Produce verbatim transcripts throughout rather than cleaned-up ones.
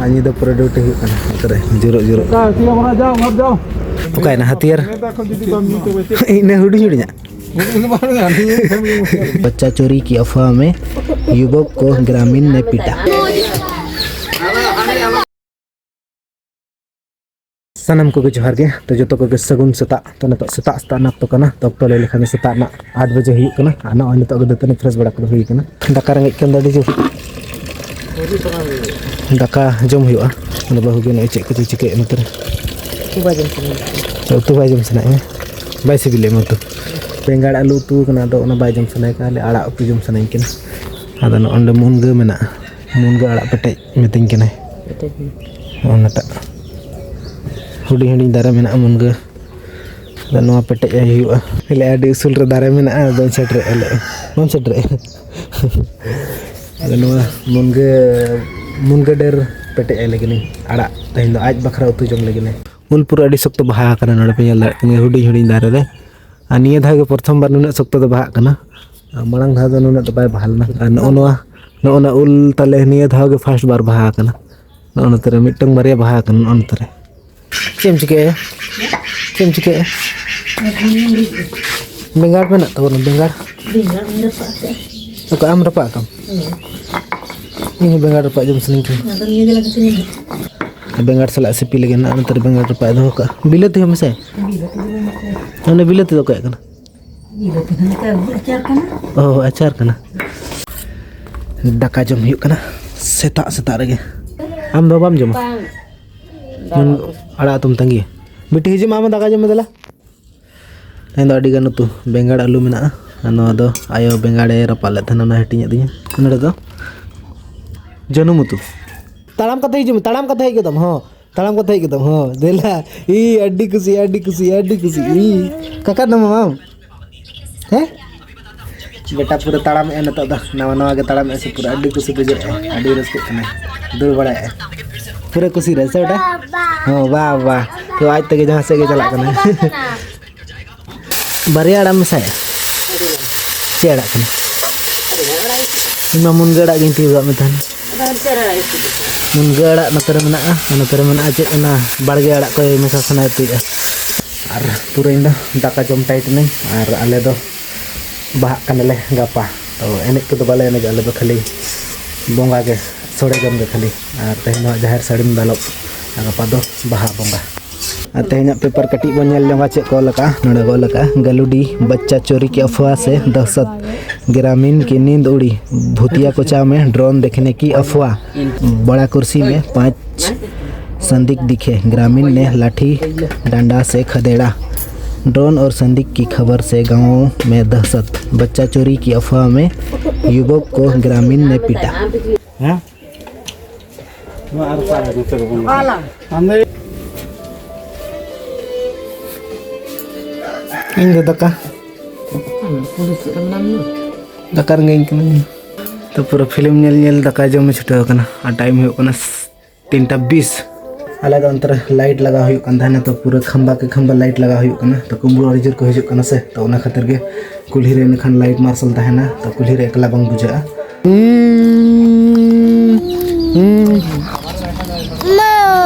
ᱟᱨ ᱧᱤᱫᱟᱹ ᱯᱩᱨᱟᱹ ᱰᱤᱭᱩᱴᱤ ᱦᱩᱭᱩᱜ ᱠᱟᱱᱟ ᱱᱚᱛᱮ ᱨᱮ, ᱡᱩᱨᱩᱜ ᱡᱩᱨᱩᱜ᱾ ᱚᱠᱟᱭᱮᱱᱟ ᱦᱟᱹᱛᱤᱭᱟᱹᱨ? ᱤᱱᱟᱹ ᱦᱩᱰᱤᱧ ᱦᱩᱰᱤᱧᱟᱜ᱾ बच्चा चोरी की अफवाह में युवक को ग्रामीण ने पीटा। ᱥᱟᱱᱟᱢ ᱠᱚᱜᱮ ᱡᱚᱦᱟᱨ ᱜᱮ᱾ ᱛᱚ, ᱡᱚᱛᱚ ᱠᱚᱜᱮ ᱥᱟᱹᱜᱩᱱ ᱥᱮᱛᱟᱜ᱾ ᱛᱚ, ᱱᱤᱛᱚᱜ ᱥᱮᱛᱟᱜ ᱥᱮᱛᱟᱜ ᱨᱮᱱᱟᱜ ᱚᱠᱛᱚ ᱠᱟᱱᱟ᱾ ᱛᱚ, ᱚᱠᱛᱚ ᱞᱟᱹᱭ ᱞᱮᱠᱷᱟᱱ ᱫᱚ ᱥᱮᱛᱟᱜ ᱨᱮᱱᱟᱜ ᱟᱴ ᱵᱟᱡᱮ ᱦᱩᱭᱩᱜ ᱠᱟᱱᱟ᱾ ᱟᱨ ᱱᱚᱜᱼᱚᱭ ᱱᱤᱛᱚᱜ ᱜᱮ ᱫᱟᱹᱛᱟᱹᱱᱤ ᱯᱷᱨᱮᱥ ᱵᱟᱲᱟ ᱠᱚᱫᱚ ᱦᱩᱭ ᱠᱟᱱᱟ᱾ ᱫᱟᱠᱟ ᱨᱮᱸᱜᱮᱡ ᱠᱟᱱ ᱫᱚ ᱟᱹᱰᱤ ᱡᱳᱨ᱾ ᱫᱟᱠᱟ ᱡᱚᱢ ᱦᱩᱭᱩᱜᱼᱟ᱾ ᱟᱫᱚ ᱵᱟᱹᱦᱩ ᱜᱮ ᱱᱚᱜᱼᱚᱭ ᱪᱮᱫ ᱠᱚᱪᱚᱭ ᱪᱤᱠᱟᱹᱭᱮᱫ ᱱᱚᱛᱮ ᱨᱮ᱾ ᱩᱛᱩ ᱵᱟᱭ ᱡᱚᱢ ᱥᱟᱱᱟᱭᱮᱫ ᱢᱮᱭᱟ? ᱩᱛᱩ ᱵᱟᱭ ᱡᱚᱢ ᱥᱟᱱᱟᱭᱮᱫ ᱢᱮᱭᱟ? ᱵᱟᱭ ᱥᱤᱵᱤᱞᱮᱫ ᱢᱮᱭᱟ ᱩᱛᱩ? ᱵᱮᱸᱜᱟᱲ ᱟᱹᱞᱩ ᱩᱛᱩ ᱠᱟᱱᱟ, ᱟᱫᱚ ᱚᱱᱟ ᱵᱟᱭ ᱡᱚᱢ ᱥᱟᱱᱟᱭᱮ ᱠᱟᱱᱟ᱾ ᱞᱟᱹᱭ, ᱟᱲᱟᱜ ᱩᱛᱩ ᱡᱚᱢ ᱥᱟᱱᱟᱧ ᱠᱟᱱᱟ᱾ ᱟᱫᱚ ᱱᱚᱜᱼᱚᱭ ᱱᱚᱰᱮ ᱢᱩᱱᱜᱟᱹ ᱢᱮᱱᱟᱜᱼᱟ, ᱢᱩᱱᱜᱟᱹ ᱟᱲᱟᱜ ᱯᱮᱴᱮᱡ ᱢᱤᱛᱟᱹᱧ ᱠᱟᱱᱟᱭ᱾ ᱯᱮᱴᱮᱡ ᱢᱮ᱾ ᱱᱚᱜᱼᱚ ᱱᱟᱴᱟᱜ ᱦᱩᱰᱤᱧ ᱦᱩᱰᱤᱧ ᱫᱟᱨᱮ ᱢᱮᱱᱟᱜᱼᱟ ᱢᱩᱱᱜᱟᱹ᱾ ᱟᱫᱚ ᱱᱚᱣᱟ ᱯᱮᱴᱮᱡ ᱟᱭ ᱦᱩᱭᱩᱜᱼᱟ᱾ ᱞᱟᱹᱭ, ᱟᱹᱰᱤ ᱩᱥᱩᱞ ᱨᱮ ᱫᱟᱨᱮ ᱢᱮᱱᱟᱜᱼᱟ, ᱵᱟᱹᱧ ᱥᱮᱴᱮᱨᱮᱜᱼᱟ᱾ ᱞᱟᱹᱭ, ᱵᱟᱢ ᱥᱮᱴᱮᱨᱮᱜᱼᱟ? ᱟᱫᱚ ᱱᱚᱣᱟ ᱢᱩᱱᱜᱟᱹ, ᱢᱩᱱᱜᱟᱹ ᱰᱟᱹᱨ ᱯᱮᱴᱮᱡ ᱟᱭ ᱞᱟᱹᱜᱤᱫ ᱤᱧ ᱟᱲᱟᱜ, ᱛᱮᱦᱮᱧ ᱫᱚ ᱟᱡ ᱵᱟᱠᱷᱨᱟ ᱩᱛᱩ ᱡᱚᱢ ᱞᱟᱹᱜᱤᱫ᱾ ᱩᱞ ᱯᱩᱨᱟᱹ ᱟᱹᱰᱤ ᱥᱚᱠᱛᱚ ᱵᱟᱦᱟ ᱟᱠᱟᱱᱟ, ᱱᱚᱰᱮ ᱯᱮ ᱧᱮᱞ ᱫᱟᱲᱮᱭᱟᱜ ᱠᱟᱱ ᱜᱮᱭᱟ, ᱦᱩᱰᱤᱧ ᱦᱩᱰᱤᱧ ᱫᱟᱨᱮ ᱨᱮ᱾ ᱟᱨ ᱱᱤᱭᱟᱹ ᱫᱷᱟᱣ ᱜᱮ ᱯᱨᱚᱛᱷᱚᱢ ᱵᱟᱨ ᱱᱩᱱᱟᱹᱜ ᱥᱚᱠᱛᱚ ᱫᱚ ᱵᱟᱦᱟᱜ ᱠᱟᱱᱟ᱾ ᱟᱨ ᱢᱟᱲᱟᱝ ᱫᱷᱟᱣ ᱫᱚ ᱱᱩᱱᱟᱹᱜ ᱫᱚ ᱵᱟᱭ ᱵᱟᱦᱟ ᱞᱮᱱᱟ᱾ ᱟᱨ ᱱᱚᱜᱼᱚ ᱱᱚᱣᱟ, ᱱᱚᱜᱼᱚ ᱱᱚᱣᱟ ᱩᱞ ᱛᱟᱞᱮ ᱱᱤᱭᱟᱹ ᱫᱷᱟᱣ ᱜᱮ ᱯᱷᱟᱥᱴ ᱵᱟᱨ ᱵᱟᱦᱟ ᱟᱠᱟᱱᱟ᱾ ᱱᱚᱜᱼᱚ ᱱᱚᱛᱮ ᱨᱮ ᱢᱤᱫᱴᱟᱝ ᱵᱟᱨᱭᱟ ᱵᱟᱦᱟ ᱟᱠᱟᱱᱟ, ᱱᱚᱜᱼᱚ ᱱᱚᱛᱮ ᱨᱮ᱾ ᱪᱮᱫ ᱮᱢ ᱪᱤᱠᱟᱹᱭᱟ? ᱪᱮᱫ ᱮᱢ ᱪᱤᱠᱟᱹᱭᱟ? ᱵᱮᱸᱜᱟᱲ ᱢᱮᱱᱟᱜ ᱛᱟᱵᱚᱱᱟ, ᱵᱮᱸᱜᱟᱲ᱾ ᱵᱮᱸᱜᱟᱲ ᱤᱧ ᱨᱟᱯᱟᱜ ᱠᱮᱫ᱾ ᱚᱠᱟ ᱟᱢ ᱨᱟᱯᱟᱜ ᱠᱟᱢ? ᱦᱮᱸ᱾ ᱤᱧ ᱦᱚᱸ ᱵᱮᱸᱜᱟᱲ ᱨᱟᱯᱟᱜ ᱡᱚᱢ ᱥᱟᱱᱟᱧ ᱠᱟᱱᱟ᱾ ᱟᱫᱚ ᱱᱤᱭᱟᱹ ᱜᱮᱞᱮ ᱠᱟᱹᱴᱤᱡ ᱤᱧ ᱵᱮᱸᱜᱟᱲ ᱥᱟᱞᱟᱜ ᱥᱤᱯᱤ ᱞᱟᱹᱜᱤᱫ ᱱᱟᱜ ᱱᱚᱛᱮ ᱨᱮ ᱵᱮᱸᱜᱟᱲ ᱨᱟᱯᱟᱜ ᱫᱚᱦᱚ ᱠᱟᱜᱼᱟ᱾ ᱵᱤᱞᱟᱹᱛᱤ ᱦᱚᱸ ᱢᱮᱥᱟᱭᱟ? ᱵᱤᱞᱟᱹᱛᱤ ᱫᱚ ᱵᱟᱹᱱᱩᱜ ᱛᱟᱭᱟ᱾ ᱚᱱᱮ ᱵᱤᱞᱟᱹᱛᱤ ᱫᱚ ᱚᱠᱚᱭᱟᱜ ᱠᱟᱱᱟ? ᱵᱤᱞᱟᱹᱛᱤ ᱫᱚ ᱱᱚᱛᱮ ᱟᱹᱜᱩ ᱟᱪᱟᱨ ᱠᱟᱱᱟ᱾ ᱚ, ᱟᱪᱟᱨ ᱠᱟᱱᱟ᱾ ᱫᱟᱠᱟ ᱡᱚᱢ ᱦᱩᱭᱩᱜ ᱠᱟᱱᱟ ᱥᱮᱛᱟᱜ ᱥᱮᱛᱟᱜ ᱨᱮᱜᱮ᱾ ᱟᱢ ᱫᱚ ᱵᱟᱢ ᱡᱚᱢᱟ? ᱵᱟᱝ᱾ ᱢᱮᱱ ᱟᱲᱟᱜ ᱩᱛᱩᱢ ᱛᱟᱸᱜᱤᱭᱟ? ᱵᱤᱴᱤ, ᱦᱤᱡᱩᱜ ᱢᱮ, ᱟᱢ ᱦᱚᱸ ᱫᱟᱠᱟ ᱡᱚᱢ ᱢᱮ ᱫᱮᱞᱟ᱾ ᱛᱮᱦᱮᱧ ᱫᱚ ᱟᱹᱰᱤ ᱜᱟᱱ ᱩᱛᱩ, ᱵᱮᱸᱜᱟᱲ ᱟᱹᱞᱩ ᱢᱮᱱᱟᱜᱼᱟ᱾ ᱟᱨ ᱱᱚᱣᱟ ᱫᱚ ᱟᱭᱳ ᱵᱮᱸᱜᱟᱲᱮ ᱨᱟᱯᱟᱜ ᱞᱮᱫ ᱛᱟᱦᱮᱱᱟ, ᱚᱱᱟ ᱦᱟᱹᱴᱤᱧ ᱟᱹᱫᱤᱧᱟ᱾ ᱱᱚᱰᱮ ᱫᱚ ᱡᱟᱹᱱᱩᱢ ᱩᱛᱩ᱾ ᱛᱟᱲᱟᱢ ᱠᱟᱛᱮ ᱦᱤᱡᱩᱜ ᱢᱮ, ᱛᱟᱲᱟᱢ ᱠᱟᱛᱮ ᱦᱮᱡ ᱜᱚᱫᱚᱜ ᱢᱮ, ᱦᱚᱸ᱾ ᱛᱟᱲᱟᱢ ᱠᱟᱛᱮ ᱦᱮᱡ ᱜᱚᱫᱚᱜ ᱢᱮ, ᱦᱚᱸ᱾ ᱫᱮᱞᱟ᱾ ᱤ, ᱟᱹᱰᱤ ᱠᱩᱥᱤ, ᱟᱹᱰᱤ ᱠᱩᱥᱤ, ᱟᱹᱰᱤ ᱠᱩᱥᱤ᱾ ᱤ, ᱠᱟᱠᱟ ᱫᱚ ᱢᱟᱢᱟ᱾ ᱦᱮᱸ? ᱵᱮᱴᱟ ᱯᱩᱨᱟᱹ ᱛᱟᱲᱟᱢᱮᱜᱼᱟ ᱱᱤᱛᱚᱜ ᱫᱚ, ᱱᱟᱣᱟ ᱱᱟᱣᱟ ᱜᱮ ᱛᱟᱲᱟᱢᱮᱜᱼᱟ ᱥᱮ, ᱯᱩᱨᱟᱹ ᱟᱹᱰᱤ ᱠᱩᱥᱤ ᱵᱩᱡᱷᱟᱹᱜᱼᱟ, ᱟᱹᱰᱤ ᱨᱟᱹᱥᱠᱟᱹᱜ ᱠᱟᱱᱟ, ᱫᱟᱹᱲ ᱵᱟᱲᱟᱭᱮᱜᱼᱟ᱾ ᱯᱩᱨᱟᱹ ᱠᱩᱥᱤ ᱨᱮ ᱥᱮ ᱵᱮᱴᱟ? ᱦᱚᱸ, ᱵᱟ, ᱵᱟ᱾ ᱛᱚ ᱟᱡ ᱛᱮᱜᱮ ᱡᱟᱦᱟᱸ ᱥᱮᱫ ᱜᱮ ᱪᱟᱞᱟᱜ ᱠᱟᱱᱟ᱾ ᱵᱟᱨᱭᱟ ᱟᱲᱟᱜ ᱢᱮᱥᱟᱭᱟ? ᱪᱮᱫ ᱟᱲᱟᱜ ᱠᱟᱱᱟ? ᱤᱧ ᱢᱟ ᱢᱩᱱᱜᱟᱹ ᱟᱲᱟᱜ ᱜᱤᱧ ᱛᱤᱭᱳᱜᱟᱜ ᱢᱮ ᱛᱟᱦᱮᱱ᱾ ᱢᱩᱱᱜᱟᱹ ᱟᱲᱟᱜ ᱱᱚᱛᱮ ᱨᱮ ᱢᱮᱱᱟᱜᱼᱟ, ᱟᱨ ᱱᱚᱛᱮ ᱨᱮ ᱢᱮᱱᱟᱜᱼᱟ ᱪᱮᱫ, ᱚᱱᱟ ᱵᱟᱲᱜᱮ ᱟᱲᱟᱜ ᱠᱚ ᱢᱮᱥᱟ ᱥᱟᱱᱟ ᱩᱛᱩᱭᱮᱫᱼᱟ᱾ ᱟᱨ ᱯᱩᱨᱟᱹ ᱤᱧ ᱫᱚ ᱫᱟᱠᱟ ᱡᱚᱢ ᱴᱟᱭᱤᱴ ᱮᱱᱟᱹᱧ, ᱟᱨ ᱟᱞᱮ ᱫᱚ ᱵᱟᱦᱟᱜ ᱠᱟᱱᱟᱞᱮ ᱜᱟᱯᱟ᱾ ᱛᱚ ᱮᱱᱮᱡ ᱠᱚᱫᱚ ᱵᱟᱞᱮ ᱮᱱᱮᱡᱟ, ᱟᱞᱮ ᱫᱚ ᱠᱷᱟᱹᱞᱤ ᱵᱚᱸᱜᱟ ᱜᱮ, ᱥᱚᱲᱮ ᱡᱚᱢ ᱜᱮ ᱠᱷᱟᱹᱞᱤ᱾ ᱟᱨ ᱛᱮᱦᱮᱧ ᱫᱚ ᱦᱟᱸᱜ ᱡᱟᱦᱮᱨ ᱥᱟᱹᱲᱤᱢ ᱫᱟᱞᱚᱵ, ᱟᱨ ᱜᱟᱯᱟ ᱫᱚ ᱵᱟᱦᱟ ᱵᱚᱸᱜᱟ᱾ ᱟᱨ ᱛᱮᱦᱮᱧᱟᱜ ᱯᱮᱯᱟᱨ ᱠᱟᱹᱴᱤᱡ ᱵᱚᱱ ᱧᱮᱞ ᱧᱚᱜᱟ ᱪᱮᱫ ᱠᱚ ᱚᱞ ᱟᱠᱟᱜᱼᱟ᱾ ᱱᱚᱰᱮ ᱠᱚ ᱚᱞ ᱟᱠᱟᱜᱼᱟ, "ᱜᱟᱞᱩᱰᱤ ᱵᱟᱪᱪᱟ ᱪᱳᱨᱤ ᱠᱤ ᱟᱯᱷᱣᱟ ᱥᱮ ᱫᱟᱦᱥᱟᱛ, ᱜᱨᱟᱢᱤᱱ ᱠᱤ ᱱᱤᱱᱫ ᱩᱲᱤ, ᱵᱷᱩᱛᱤᱭᱟ ᱠᱚ ᱪᱟᱣ ᱢᱮ, ᱰᱨᱳᱱ ᱫᱮᱠᱷᱱᱮ ᱠᱤ ᱟᱯᱷᱣᱟ, ᱵᱟᱲᱟ ᱠᱩᱨᱥᱤ ᱢᱮ ᱯᱟᱸᱪ ᱥᱟᱱᱫᱤᱠ ᱫᱤᱠᱷᱮ, ᱜᱨᱟᱢᱤᱱ ᱱᱮ ᱞᱟᱴᱷᱤ ᱰᱟᱸᱰᱟ ᱥᱮ ᱠᱷᱟᱫᱮᱲᱟ, ᱰᱨᱳᱱ ᱚᱨ ᱥᱟᱱᱫᱤᱠ ᱠᱤ ᱠᱷᱟᱵᱟᱨ ᱥᱮ ᱜᱟᱶ ᱢᱮ ᱫᱟᱦᱥᱟᱛ, ᱵᱟᱪᱪᱟ ᱪᱳᱨᱤ ᱠᱤ ᱟᱯᱷᱣᱟ ᱢᱮ, ᱭᱩᱵᱚᱠ ᱠᱚ ᱜᱨᱟᱢᱤᱱ ᱱᱮ ᱯᱤᱴᱟ᱾" ᱦᱮᱸ? ᱱᱚᱣᱟ ᱟᱨ ᱚᱠᱟ ᱨᱮ ᱱᱚᱛᱮ ᱨᱮᱵᱚᱱ ᱦᱟᱸᱰᱮ᱾ ᱤᱧ ᱫᱚ ᱫᱟᱠᱟ᱾ ᱫᱟᱠᱟ ᱨᱮᱸᱜᱮᱡ ᱤᱧ ᱠᱟᱱᱟ᱾ ᱛᱚ ᱯᱩᱨᱟᱹ ᱯᱷᱤᱞᱢ ᱧᱮᱞ ᱧᱮᱞ ᱫᱟᱠᱟ ᱡᱚᱢ ᱮ ᱪᱷᱩᱴᱟᱹᱣ ᱟᱠᱟᱱᱟ᱾ ᱟᱨ ᱴᱟᱭᱤᱢ ᱦᱩᱭᱩᱜ ᱠᱟᱱᱟ ᱛᱤᱱᱴᱟ ᱵᱤᱥ᱾ ᱟᱞᱮ ᱫᱚ ᱚᱱᱛᱮ ᱨᱮ ᱞᱟᱭᱤᱴ ᱞᱟᱜᱟᱣ ᱦᱩᱭᱩᱜ ᱠᱟᱱ ᱛᱟᱦᱮᱱᱟ, ᱛᱚ ᱯᱩᱨᱟᱹ ᱠᱷᱟᱢᱵᱟ ᱠᱮ ᱠᱷᱟᱢᱵᱟ ᱞᱟᱭᱤᱴ ᱞᱟᱜᱟᱣ ᱦᱩᱭᱩᱜ ᱠᱟᱱᱟ᱾ ᱛᱚ ᱠᱩᱢᱵᱽᱲᱩ ᱟᱹᱰᱤ ᱡᱳᱨ ᱠᱚ ᱦᱤᱡᱩᱜ ᱠᱟᱱᱟ ᱥᱮ, ᱛᱚ ᱚᱱᱟ ᱠᱷᱟᱹᱛᱤᱨ ᱜᱮ ᱠᱩᱞᱦᱤ ᱨᱮ ᱮᱱᱠᱷᱟᱱ ᱞᱟᱭᱤᱴ ᱢᱟᱨᱥᱟᱞ ᱛᱟᱦᱮᱱᱟ, ᱛᱚ ᱠᱩᱞᱦᱤ ᱨᱮ ᱮᱠᱞᱟ ᱵᱟᱝ ᱵᱩᱡᱷᱟᱹᱜᱼᱟ᱾ ᱦᱩᱸ, ᱦᱩᱸ᱾ ᱢᱟ᱾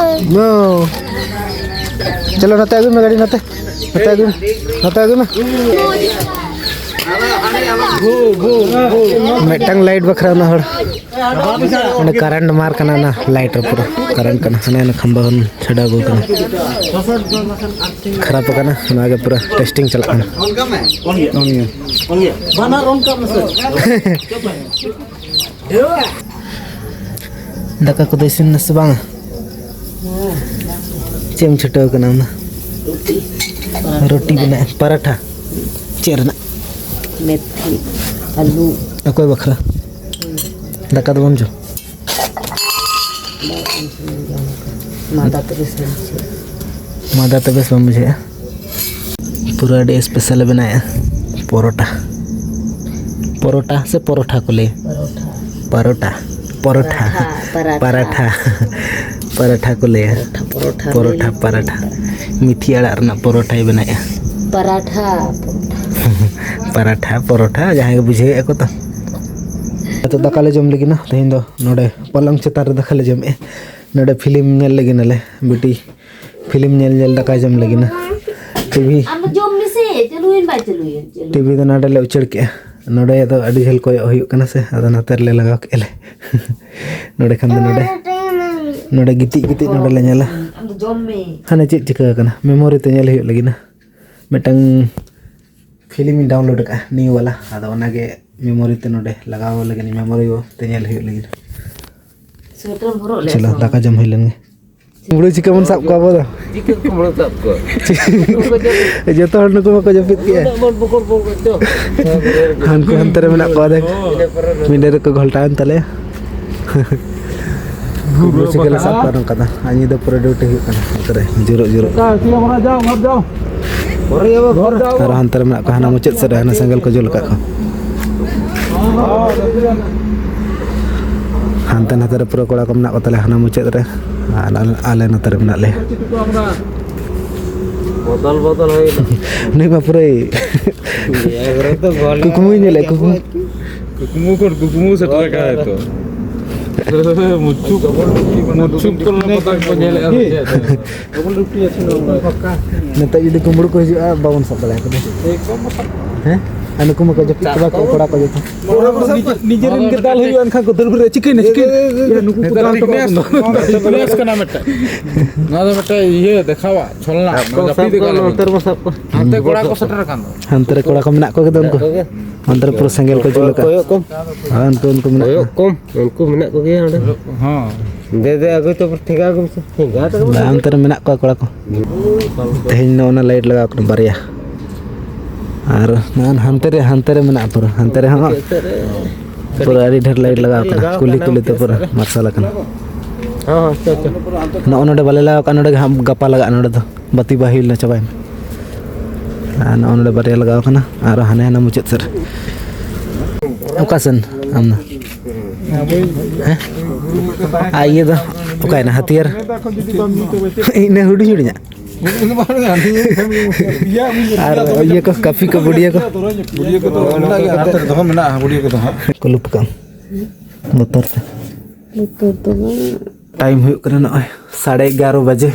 ᱢᱟ᱾ ᱪᱚᱞᱚ ᱱᱚᱛᱮ ᱟᱹᱜᱩᱭ ᱢᱮ ᱜᱟᱹᱰᱤ, ᱱᱚᱛᱮ᱾ ᱱᱚᱛᱮ ᱟᱹᱜᱩᱭ ᱢᱮ, ᱱᱚᱛᱮ ᱟᱹᱜᱩᱭ ᱢᱮ᱾ ᱢᱤᱫᱴᱟᱝ ᱞᱟᱭᱤᱴ ᱵᱟᱠᱷᱨᱟ ᱩᱱᱟᱹᱜ ᱦᱚᱲ᱾ ᱚᱸᱰᱮ ᱠᱟᱨᱮᱱᱴ ᱢᱟᱨ ᱠᱟᱱᱟ ᱚᱱᱟ ᱞᱟᱭᱤᱴ ᱨᱮ, ᱯᱩᱨᱟᱹ ᱠᱟᱨᱮᱱᱴ ᱠᱟᱱᱟ᱾ ᱦᱟᱱᱮ ᱚᱱᱟ ᱠᱷᱟᱢᱵᱟ ᱠᱷᱚᱱ ᱪᱷᱟᱰᱟᱣ ᱟᱹᱜᱩ ᱠᱟᱱᱟ, ᱠᱷᱟᱨᱟᱯ ᱟᱠᱟᱱᱟ᱾ ᱚᱱᱟ ᱜᱮ ᱯᱩᱨᱟᱹ ᱴᱮᱥᱴᱤᱝ ᱪᱟᱞᱟᱜ ᱠᱟᱱᱟ᱾ ᱵᱟᱱᱟᱨ ᱚᱱᱠᱟ ᱢᱮᱥᱮ᱾ ᱫᱟᱠᱟ ᱠᱚᱫᱚ ᱤᱥᱤᱱ ᱱᱟ ᱥᱮ ᱵᱟᱝ? ᱪᱮᱫ ᱮᱢ ᱪᱷᱩᱴᱟᱹᱣ ᱠᱟᱱᱟ ᱚᱱᱟ? ᱨᱩᱴᱤ ᱵᱮᱱᱟᱜ, ᱯᱟᱨᱟᱴᱷᱟ᱾ ᱪᱮᱫ ᱨᱮᱱᱟᱜ? ᱢᱮᱛᱷᱤ, ᱟᱹᱞᱩ᱾ ᱚᱠᱚᱭ ᱵᱟᱠᱷᱨᱟ? ᱫᱟᱠᱟ ᱫᱚ ᱵᱟᱢ ᱡᱚᱢ? ᱢᱟᱫᱟ ᱛᱮ ᱵᱮᱥ ᱵᱟᱝ ᱵᱩᱡᱷᱟᱹᱜᱼᱟ᱾ ᱢᱟᱫᱟ ᱛᱮ ᱵᱮᱥ ᱵᱟᱝ ᱵᱩᱡᱷᱟᱹᱜᱼᱟ᱾ ᱯᱩᱨᱟᱹ ᱟᱹᱰᱤ ᱥᱯᱮᱥᱟᱞ ᱮ ᱵᱮᱱᱟᱣᱮᱫᱼᱟ᱾ ᱯᱚᱨᱚᱴᱟ, ᱯᱚᱨᱚᱴᱟ ᱥᱮ ᱯᱚᱨᱚᱴᱷᱟ ᱠᱚ ᱞᱟᱹᱭᱟ? ᱯᱚᱨᱚᱴᱟ᱾ ᱯᱚᱨᱚᱴᱟ, ᱯᱚᱨᱚᱴᱷᱟ, ᱯᱟᱨᱟᱴᱷᱟ᱾ ᱯᱟᱨᱟᱴᱷᱟ᱾ ᱯᱟᱨᱟᱴᱷᱟ ᱠᱚ ᱞᱟᱹᱭᱟ᱾ ᱯᱚᱨᱚᱴᱷᱟ, ᱯᱚᱨᱚᱴᱷᱟ ᱯᱚᱨᱚᱴᱷᱟ, ᱞᱟᱹᱭ ᱯᱟᱨᱟᱴᱷᱟ᱾ ᱢᱤᱛᱷᱤ ᱟᱲᱟᱜ ᱨᱮᱱᱟᱜ ᱯᱚᱨᱚᱴᱷᱟᱭ ᱵᱮᱱᱟᱣᱮᱫᱼᱟ᱾ ᱯᱟᱨᱟᱴᱷᱟ, ᱯᱚᱨᱚᱴᱷᱟ᱾ ᱯᱟᱨᱟᱴᱷᱟ, ᱯᱚᱨᱚᱴᱷᱟ, ᱡᱟᱦᱟᱸᱭ ᱜᱮ ᱵᱩᱡᱷᱟᱹᱣᱮᱫᱼᱟ ᱠᱚ ᱛᱚ᱾ ᱫᱟᱠᱟ ᱞᱮ ᱡᱚᱢ ᱞᱟᱹᱜᱤᱫ ᱱᱟ᱾ ᱛᱮᱦᱮᱧ ᱫᱚ ᱱᱚᱰᱮ ᱯᱟᱞᱚᱝ ᱪᱮᱛᱟᱱ ᱨᱮ ᱫᱟᱠᱟ ᱞᱮ ᱡᱚᱢᱮᱜᱼᱟ᱾ ᱱᱚᱰᱮ ᱯᱷᱤᱞᱢ ᱧᱮᱞ ᱞᱟᱹᱜᱤᱫ ᱱᱟᱞᱮ᱾ ᱵᱤᱴᱤ ᱯᱷᱤᱞᱢ ᱧᱮᱞ ᱧᱮᱞ ᱫᱟᱠᱟᱭ ᱡᱚᱢ ᱞᱟᱹᱜᱤᱫ ᱱᱟ᱾ ᱴᱤᱵᱷᱤ ᱟᱢ ᱫᱚ ᱡᱚᱢ ᱢᱮᱥᱮ, ᱪᱟᱹᱞᱩᱭᱮᱱ ᱵᱟᱭ ᱪᱟᱹᱞᱩᱭᱮᱱ, ᱪᱟᱹᱞᱩᱭᱮᱱ᱾ ᱴᱤᱵᱷᱤ ᱫᱚ ᱱᱚᱰᱮ ᱞᱮ ᱩᱪᱟᱹᱲ ᱠᱮᱜᱼᱟ᱾ ᱱᱚᱰᱮ ᱫᱚ ᱟᱹᱰᱤ ᱡᱷᱟᱹᱞ ᱠᱚᱭᱚᱜ ᱦᱩᱭᱩᱜ ᱠᱟᱱᱟ ᱥᱮ, ᱟᱫᱚ ᱱᱚᱛᱮ ᱨᱮᱞᱮ ᱞᱟᱜᱟᱣ ᱠᱮᱜᱼᱟ ᱞᱮ᱾ ᱱᱚᱰᱮ ᱠᱷᱟᱱ ᱫᱚ ᱱᱚᱰᱮ, ᱱᱚᱰᱮ ᱜᱤᱛᱤᱡ ᱜᱤᱛᱤᱡ ᱱᱚᱰᱮ ᱞᱮ ᱧᱮᱞᱟ᱾ ᱟᱢ ᱫᱚ ᱡᱚᱢ ᱢᱮ᱾ ᱦᱟᱱᱮ ᱪᱮᱫ ᱪᱤᱠᱟᱹ ᱟᱠᱟᱱᱟ, ᱢᱮᱢᱳᱨᱤ ᱛᱮ ᱧᱮᱞ ᱦᱩᱭᱩᱜ ᱞᱟᱹᱜᱤᱫ ᱱᱟ᱾ ᱢᱤᱫᱴᱟᱝ ᱯᱷᱤᱞᱢᱤᱧ ᱰᱟᱣᱩᱱᱞᱳᱰ ᱟᱠᱟᱫᱼᱟ ᱱᱤᱭᱩ ᱵᱟᱞᱟ, ᱟᱫᱚ ᱚᱱᱟᱜᱮ ᱢᱮᱢᱳᱨᱤ ᱛᱮ ᱱᱚᱰᱮ ᱞᱟᱜᱟᱣ ᱞᱟᱹᱜᱤᱫ, ᱢᱮᱢᱳᱨᱤ ᱛᱮ ᱧᱮᱞ ᱦᱩᱭᱩᱜ ᱞᱟᱹᱜᱤᱫ᱾ ᱥᱳᱭᱮᱴᱟᱨᱮᱢ ᱦᱚᱨᱚᱜ ᱞᱮᱫᱼᱟ ᱪᱚᱞᱚ, ᱥᱮ ᱵᱟᱝ? ᱫᱟᱠᱟ ᱡᱚᱢ ᱦᱩᱭ ᱞᱮᱱ ᱜᱮ᱾ ᱠᱩᱢᱵᱽᱲᱩ ᱪᱤᱠᱟᱹ ᱵᱚᱱ ᱥᱟᱵ ᱠᱚᱣᱟ ᱟᱵᱚ ᱫᱚ? ᱪᱤᱠᱟᱹ ᱠᱩᱢᱵᱽᱲᱩ ᱥᱟᱵ ᱠᱚᱣᱟ? ᱡᱚᱛᱚ ᱦᱚᱲ ᱱᱩᱠᱩ ᱢᱟᱠᱚ ᱡᱟᱹᱯᱤᱫ ᱠᱮᱜᱼᱟ᱾ ᱩᱱᱟᱹᱜ ᱵᱚᱱ ᱵᱚᱠᱚᱞ ᱵᱚᱠᱚᱞ ᱪᱚ᱾ ᱦᱟᱱᱠᱩ ᱦᱟᱱᱛᱮ ᱨᱮ ᱢᱮᱱᱟᱜ ᱠᱚᱣᱟ, ᱫᱮᱠᱷ᱾ ᱢᱤᱰᱮ ᱨᱮᱠᱚ ᱜᱷᱚᱞᱴᱟᱣᱮᱱ ᱛᱟᱞᱮᱭᱟ᱾ ᱠᱩᱢᱵᱽᱲᱩ ᱪᱤᱠᱟᱹ ᱞᱮ ᱥᱟᱵ ᱠᱚᱣᱟ ᱱᱚᱝᱠᱟ ᱫᱚ? ᱟᱨ ᱧᱤᱫᱟᱹ ᱯᱩᱨᱟᱹ ᱰᱤᱭᱩᱴᱤ ᱦᱩᱭᱩᱜ ᱠᱟᱱᱟ ᱱᱚᱛᱮ ᱨᱮ, ᱡᱩᱨᱩᱜ ᱡᱩᱨᱩᱜ᱾ ᱟᱨᱚ ᱦᱟᱱᱛᱮ ᱨᱮ ᱢᱮᱱᱟᱜ ᱠᱚᱣᱟ, ᱦᱟᱱᱟ ᱢᱩᱪᱟᱹᱫ ᱥᱮᱫ ᱨᱮ, ᱦᱟᱱᱟ ᱥᱮᱸᱜᱮᱞ ᱠᱚ ᱡᱩᱞ ᱟᱠᱟᱫ ᱠᱚ᱾ ᱦᱟᱱᱛᱮ ᱱᱟᱛᱮ ᱨᱮ ᱯᱩᱨᱟᱹ ᱠᱚᱲᱟ ᱠᱚ ᱢᱮᱱᱟᱜ ᱠᱚ ᱛᱟᱞᱮᱭᱟ, ᱦᱟᱱᱟ ᱢᱩᱪᱟᱹᱫ ᱨᱮ, ᱟᱨ ᱟᱞᱮ, ᱟᱞᱮ ᱱᱚᱛᱮ ᱨᱮ ᱢᱮᱱᱟᱜ ᱞᱮᱭᱟ᱾ ᱵᱚᱫᱚᱞ ᱵᱚᱫᱚᱞ ᱦᱩᱭ ᱮᱱᱟ᱾ ᱱᱩᱭ ᱢᱟ ᱯᱩᱨᱟᱹᱭ ᱮᱠᱵᱟᱨᱮ ᱛᱚ ᱵᱚᱞ ᱠᱩᱠᱢᱩᱭ ᱧᱮᱞᱮᱫ, ᱠᱩᱠᱢᱩ᱾ ᱠᱩᱠᱢᱩ ᱠᱷᱚᱱ ᱠᱩᱠᱢᱩ ᱥᱮᱴᱮᱨ ᱟᱠᱟᱫᱟᱭ ᱛᱚ᱾ ᱢᱩᱪᱩᱠ, ᱢᱩᱪᱩᱠ ᱠᱚᱨᱮ ᱯᱟᱛᱟ ᱠᱚ ᱧᱮᱞᱮᱫᱼᱟ ᱥᱮ ᱪᱮᱫ? ᱱᱤᱛᱚᱜ ᱡᱩᱫᱤ ᱠᱩᱢᱵᱽᱲᱩ ᱠᱚ ᱦᱤᱡᱩᱜᱼᱟ, ᱵᱟᱵᱚᱱ ᱥᱟᱵ ᱫᱟᱲᱮᱭᱟᱠᱚ ᱫᱚ᱾ ᱦᱮᱸ? ᱟᱨ ᱱᱩᱠᱩ ᱢᱟᱠᱚ ᱡᱟᱹᱯᱤᱫ ᱪᱟᱵᱟ ᱠᱚᱜᱼᱟ, ᱠᱚᱲᱟ ᱠᱚ ᱡᱚᱛᱚ᱾ ᱱᱤᱡᱮᱨᱮᱱ ᱜᱮ ᱫᱟᱞ ᱦᱩᱭᱩᱜᱼᱟ, ᱮᱱᱠᱷᱟᱱ ᱠᱚ ᱫᱟᱹᱲ ᱵᱮᱨᱮᱫ, ᱪᱤᱠᱟᱹᱭᱮᱱᱟ, ᱪᱤᱠᱟᱹᱭᱮᱱᱟ? ᱭᱟ, ᱱᱩᱠᱩ ᱠᱚ ᱱᱮᱛᱟᱨ ᱫᱟᱞ ᱦᱚᱴᱚ ᱠᱟᱜ ᱵᱚᱱ ᱫᱚ᱾ ᱱᱚᱣᱟ ᱫᱚ ᱢᱤᱫᱴᱮᱱ ᱤᱭᱟᱹ ᱫᱮᱠᱷᱟᱣᱟ, ᱪᱷᱚᱞᱱᱟ᱾ ᱥᱟᱵ ᱠᱚ, ᱱᱚᱣᱟ ᱥᱟᱵ ᱡᱟᱹᱯᱤᱫ ᱠᱚ, ᱟᱠᱟᱫ ᱱᱚᱛᱮ ᱨᱮᱵᱚᱱ ᱥᱟᱵ ᱠᱚ᱾ ᱦᱟᱱᱛᱮ ᱠᱚᱲᱟ ᱠᱚ ᱥᱮᱴᱮᱨ ᱟᱠᱟᱱ ᱫᱚ᱾ ᱦᱟᱱᱛᱮ ᱨᱮ ᱠᱚᱲᱟ ᱠᱚ ᱢᱮᱱᱟᱜ ᱠᱚᱜᱮ ᱫᱚ ᱩᱱᱠᱩ᱾ ᱢᱮᱱᱟᱜ ᱠᱚᱜᱮ᱾ ᱦᱟᱱᱛᱮ ᱨᱮ ᱯᱩᱨᱟᱹ ᱥᱮᱸᱜᱮᱞ ᱠᱚ ᱡᱩᱞ ᱟᱠᱟᱫ᱾ ᱠᱚᱭᱚᱜ ᱠᱚᱢ᱾ ᱦᱳᱭ, ᱩᱱᱠᱩ, ᱩᱱᱠᱩ ᱢᱮᱱᱟᱜ ᱠᱚᱭᱚᱜ ᱠᱚᱣᱟ᱾ ᱠᱚᱢ, ᱩᱱᱠᱩ ᱢᱮᱱᱟᱜ ᱠᱚᱜᱮᱭᱟ ᱚᱸᱰᱮ᱾ ᱦᱚᱸ᱾ ᱫᱮ, ᱫᱮ, ᱟᱹᱜᱩᱭ ᱛᱟᱵᱚ, ᱴᱷᱮᱸᱜᱟ ᱟᱹᱜᱩ ᱢᱮᱥᱮ᱾ ᱴᱷᱮᱸᱜᱟ ᱛᱟᱵᱚ᱾ ᱵᱟᱝ, ᱚᱱᱛᱮ ᱨᱮ ᱢᱮᱱᱟᱜ ᱠᱚᱣᱟ ᱠᱚᱲᱟ ᱠᱚ᱾ ᱛᱮᱦᱮᱧ ᱫᱚ ᱚᱱᱟ ᱞᱟᱭᱤᱴ ᱞᱟᱜᱟᱣ ᱠᱟᱱᱟ ᱵᱟᱨᱭᱟ᱾ ᱟᱨ ᱱᱚᱜᱼᱚᱭ ᱦᱟᱱᱛᱮ ᱨᱮ, ᱦᱟᱱᱛᱮ ᱨᱮ ᱢᱮᱱᱟᱜᱼᱟ ᱯᱩᱨᱟᱹ, ᱦᱟᱱᱛᱮ ᱨᱮ ᱦᱚᱸ᱾ ᱪᱮᱫ ᱥᱮᱫ ᱨᱮ? ᱯᱩᱨᱟᱹ ᱟᱹᱰᱤ ᱰᱷᱮᱨ ᱞᱟᱭᱤᱴ ᱞᱟᱜᱟᱣ ᱠᱟᱱᱟ, ᱞᱟᱜᱟᱣ ᱠᱩᱞᱦᱤ ᱠᱟᱱᱟ ᱠᱩᱞᱦᱤ ᱛᱮ ᱯᱩᱨᱟᱹ ᱢᱟᱨᱥᱟᱞ ᱟᱠᱟᱱᱟ᱾ ᱦᱚᱸ, ᱦᱚᱸ, ᱟᱪᱪᱷᱟ, ᱟᱪᱪᱷᱟ᱾ ᱱᱚᱜᱼᱚ ᱱᱚᱰᱮ ᱵᱟᱞᱮ ᱞᱟᱜᱟᱣ ᱠᱟᱜᱼᱟ, ᱱᱚᱰᱮ ᱜᱮ ᱦᱟᱸᱜ ᱜᱟᱯᱟ ᱞᱟᱜᱟᱜᱼᱟ, ᱱᱚᱰᱮ ᱫᱚ ᱵᱟᱹᱛᱤ ᱵᱟᱭ ᱦᱩᱭ ᱞᱮᱱᱟ, ᱪᱟᱵᱟᱭᱮᱱᱟ᱾ ᱟᱨ ᱱᱚᱜᱼᱚ ᱱᱚᱰᱮ ᱵᱟᱨᱭᱟ ᱞᱟᱜᱟᱣ ᱠᱟᱱᱟ, ᱟᱨᱚ ᱦᱟᱱᱮ ᱦᱟᱱᱟ ᱢᱩᱪᱟᱹᱫ ᱥᱮᱫ ᱨᱮ᱾ ᱚᱠᱟ ᱥᱮᱱ ᱟᱢ ᱫᱚ? ᱦᱮᱸ? ᱟᱨ ᱤᱭᱟᱹ ᱫᱚ ᱚᱠᱟᱭᱮᱱᱟ ᱦᱟᱹᱛᱭᱟᱹᱨ? ᱤᱱᱟᱹ ᱦᱩᱰᱤᱧ ᱦᱩᱰᱤᱧᱟᱜ? ᱟᱨ ᱤᱭᱟᱹ ᱠᱚ, ᱠᱟᱹᱯᱤ ᱠᱚ, ᱵᱩᱰᱤᱭᱟᱹ ᱠᱚ? ᱵᱩᱰᱤᱭᱟᱹ ᱠᱚᱫᱚ ᱢᱮᱱᱟᱜ ᱜᱮᱭᱟ, ᱦᱟᱛᱮ ᱨᱮ ᱫᱚᱦᱚ ᱢᱮᱱᱟᱜᱼᱟ, ᱵᱩᱰᱤᱭᱟᱹ ᱠᱚᱫᱚ ᱦᱟᱸᱜ᱾ ᱠᱚ ᱞᱩᱯ ᱠᱟᱜᱼᱟ᱾ ᱵᱚᱛᱚᱨ ᱛᱮ᱾ ᱵᱚᱛᱚᱨ ᱫᱚ ᱵᱟᱝ᱾ ᱴᱟᱭᱤᱢ ᱦᱩᱭᱩᱜ ᱠᱟᱱᱟ ᱱᱚᱜᱼᱚᱭ ᱥᱟᱲᱮ ᱮᱜᱟᱨᱚ ᱵᱟᱡᱮ᱾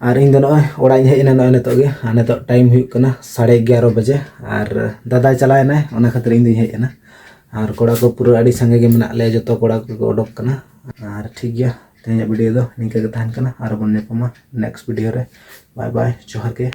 ᱟᱨ ᱤᱧ ᱫᱚ ᱱᱚᱜᱼᱚᱭ ᱚᱲᱟᱜ ᱤᱧ ᱦᱮᱡ ᱮᱱᱟ ᱱᱚᱜᱼᱚᱭ ᱱᱤᱛᱚᱜ ᱜᱮ᱾ ᱟᱨ ᱱᱤᱛᱚᱜ ᱴᱟᱭᱤᱢ ᱦᱩᱭᱩᱜ ᱠᱟᱱᱟ ᱥᱟᱲᱮ ᱮᱜᱟᱨᱚ ᱵᱟᱡᱮ᱾ ᱟᱨ ᱫᱟᱫᱟᱭ ᱪᱟᱞᱟᱣ ᱮᱱᱟᱭ, ᱚᱱᱟ ᱠᱷᱟᱹᱛᱤᱨ ᱤᱧ ᱫᱩᱧ ᱦᱮᱡ ᱮᱱᱟ᱾ ᱟᱨ ᱠᱚᱲᱟ ᱠᱚ ᱯᱩᱨᱟᱹ ᱟᱹᱰᱤ ᱥᱟᱸᱜᱮ ᱜᱮ ᱢᱮᱱᱟᱜ ᱞᱮᱭᱟ, ᱡᱚᱛᱚ ᱠᱚᱲᱟ ᱠᱚᱠᱚ ᱚᱰᱚᱠ ᱠᱟᱱᱟ᱾ ᱟᱨ ᱴᱷᱤᱠ ᱜᱮᱭᱟ, ᱛᱮᱦᱮᱧᱟᱜ ᱵᱷᱤᱰᱤᱭᱳ ᱫᱚ ᱱᱤᱝᱠᱟᱹ ᱜᱮ ᱛᱟᱦᱮᱱ ᱠᱟᱱᱟ᱾ ᱟᱨ ᱵᱚᱱ ᱧᱟᱯᱟᱢᱟ ᱱᱮᱠᱥᱴ ᱵᱷᱤᱰᱤᱭᱳ ᱨᱮ᱾ ᱵᱟᱭ ᱵᱟᱭ, ᱡᱚᱦᱟᱨ ᱜᱮ᱾